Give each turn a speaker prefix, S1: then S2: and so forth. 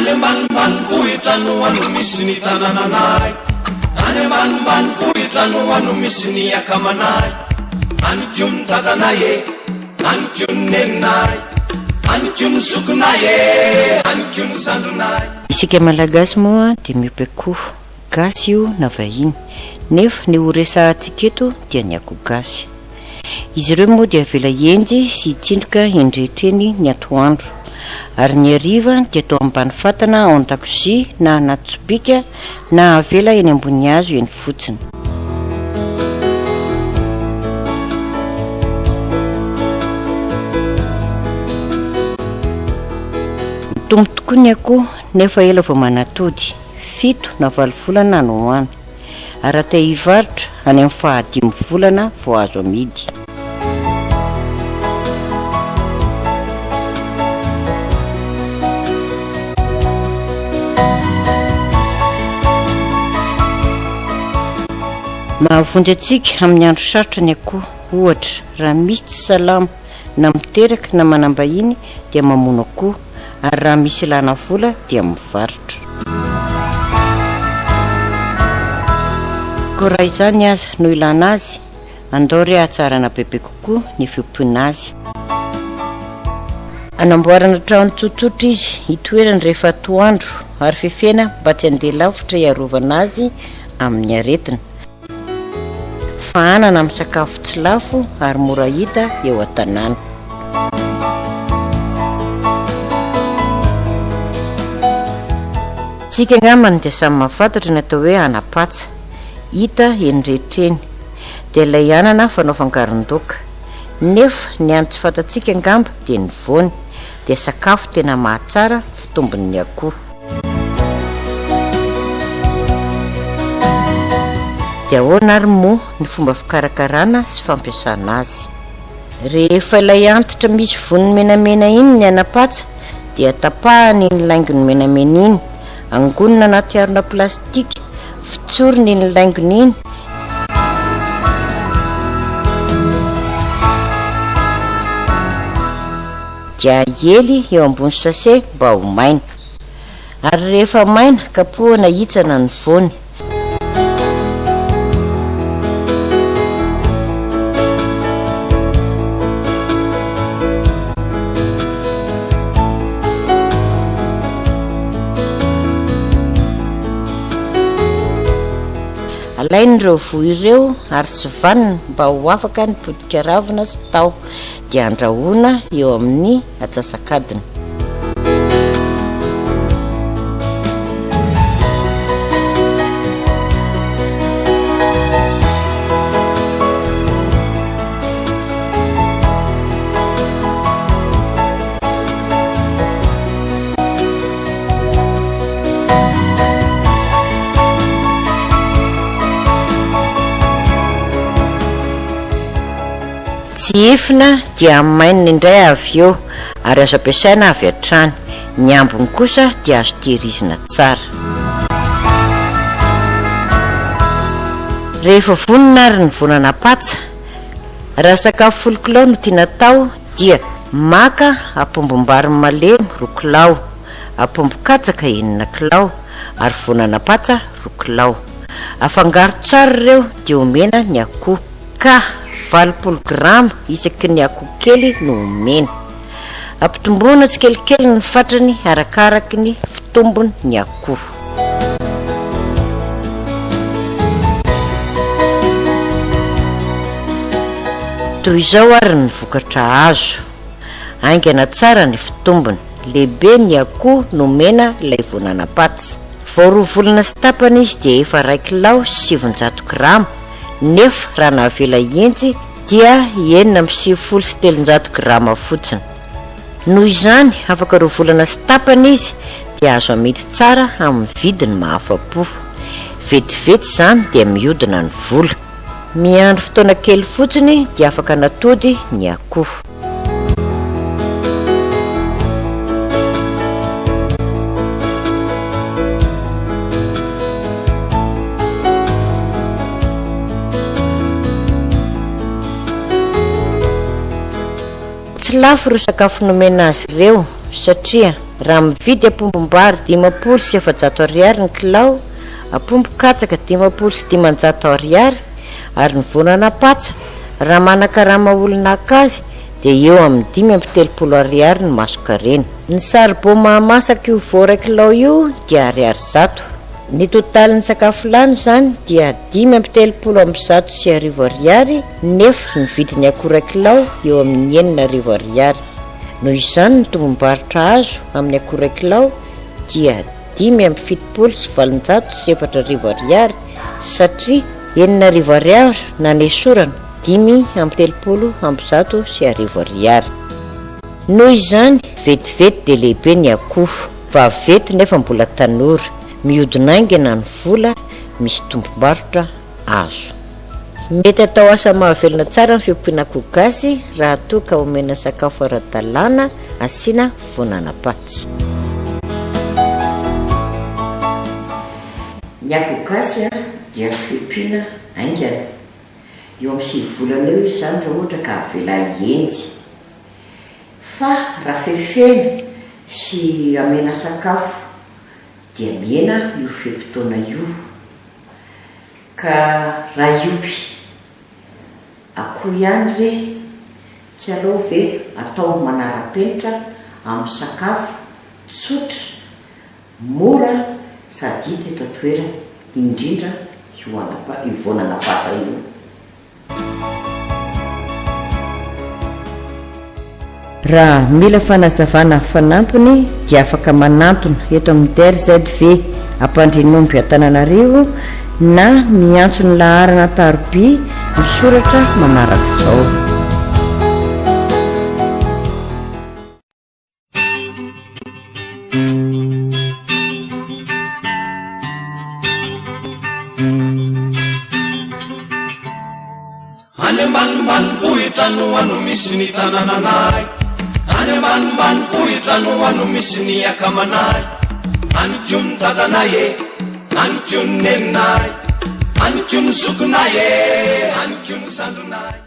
S1: Any ambanimbanivohitra no ano misy ny tanànanay Any ambanimbanivohitra no ano misy ny akamanay Any ko ny dadanay e, any ko ny neninay Any ko ny zokinay e, any ko ny zandrinay.
S2: Isika Malagasy moa dia miompy akoho, gasy io na vahiny, nefa ny ho resahantsika eto dia ny akoho gasy. Izy ireo moa dia avela hihenjy sy hitsindroka eny rehetra eny ny atoandro, ary ny hariva dia atao ambany fatana ao an-dakozia na anaty sobika na avela eny ambony hazo eny fotsiny. Mitombo tokoa ny akoho nefa ela vao manatody, fito na valo volana any ho any. Ary raha te hivarotra, any amin'ny fahadimy volana vao azo amidy. Mahavonjy antsika amin'ny andro sarotra ny akoho, ohatra, raha misy tsy salama na miteraka na manam-bahiny dia mamono akoho ary raha misy ilana vola dia mivarotra. Koa raha izany aza no ilana azy, andao re hahatsarana bebe kokoa ny fiompiana azy. Anamboarana trano tsotsotra izy hitoerany rehefa atoandro ary fefena mba tsy handeha lavitra hiarovana azy amin'ny aretina. Fahanana amin'ny sakafo tsy lafo ary mora hita eo an-tanàna. Isika angambany dia samy mahafantatra ny atao hoe anam-patsa. Hita eny rehetra eny. Dia ilay anana fanao fangaron-doaka. Nefa ny hany tsy fantatsika angamba dia ny voany. Dia sakafo tena mahatsara fitombon'ny akoho. Dia ahoana ary moa ny fomba fikarakarana sy fampiasana azy? Rehefa ilay antitra misy voniny menamena iny ny anam-patsa dia tapahana iny laingony menamena iny, angonina anaty harona plastika, fotsorina iny laingony iny, dia ahely eo ambony sachet mba ho maina. Ary rehefa maina, kapohana hitsana ny voany. Alaina ireo voa ireo ary sivanina mba ho afaka ny potika ravina sy taho dia andrahoina eo amin'ny atsasak'adiny. Tsihifina dia hamainina indray avy eo ary azo ampiasaina avy hatrany. Ny ambiny kosa dia azo tehirizina tsara. Rehefa vonona ary ny vonana patsa, raha sakafo folo kilao no tiana atao dia maka apombom-bary malemy roa kilao, apombo katsaka enina kilao ary vonana patsa roa kilao. Afangaro tsara ireo dia omena ny akoho. Ka 80 grama isaky ny akoho kely no omena. Ampitomboina tsikelikely ny fatrany arakaraky ny fitombony ny akoho. Toy izao ary ny vokatra azo. Haingana tsara ny fitombony. Lehibe ny akoho nomena ilay voananam-patsa. Vao roa volana sy tapany izy dia efa iray kilao sy 900 grama, nefa raha navela hihenjy dia 396 grama fotsiny. Noho izany, afaka roa volana sy tapany izy dia azo amidy tsara amin'ny vidiny mahafa-po. Vetivety izany dia mihodina ny vola. Miandry fotoana kely fotsiny dia afaka natody ny akoho. Tsy lafo ireo sakafo nomena azy ireo satria. Raha mividy apombom-bary 450 ariary ny kilao, apombo katsaka 550 ariary ary ny voanana patsa, raha manakarama olona haka azy dia eo amin'ny 35 ariary ny masonkarena. Ny saribao mahamasaka io voa iray kilao io dia ariary 100. Ny totalin'ny sakafo lany izany dia 1135 ariary nefa ny vidin'ny akoho iray kilao eo amin'ny 6000 ariary. Noho izany ny tombom-barotra azo amin'ny akoho iray kilao dia 4875 ariary satria 6000 ariary nanesorana 135 ariary. Noho izany, vetivety dia lehibe ny akoho. Vaventy nefa mbola tanora. Mihodina haingana ny vola, misy tombom-barotra azo. Mety atao asa mahavelona tsara ny fiompiana akoho gasy raha toa ka omena sakafo ara-dalàna asiana voan'anam-paty. Ny akoho gasy dia fiompiana haingana. Eo amin'ny sivy volana eo izy izany raha ohatra ka avela hihenjy. Fa raha fefena sy amena sakafo dia mihena io fe-potoana io. Ka raha hiompy akoho ihany re tsy aleo ve atao manara-penitra amin'ny sakafo tsotra, mora sady hita eto an-toerana, indrindra io anapa- io voan'anapatsa io. Raha mila fanazavana fanampiny dia afaka manantona eto amin'ny DRZV Ampandrianomby Antananarivo na miantso ny laharana an-taroby misoratra manaraka izao.
S1: Any ambanimbany vohitra no ano misy ny tanànanay Any ambanimbany vohitra no ano misy ny akamanay Any ko ny dadanay e, any ko ny neninay Any ko ny zokinay e, any ko ny zandrinay.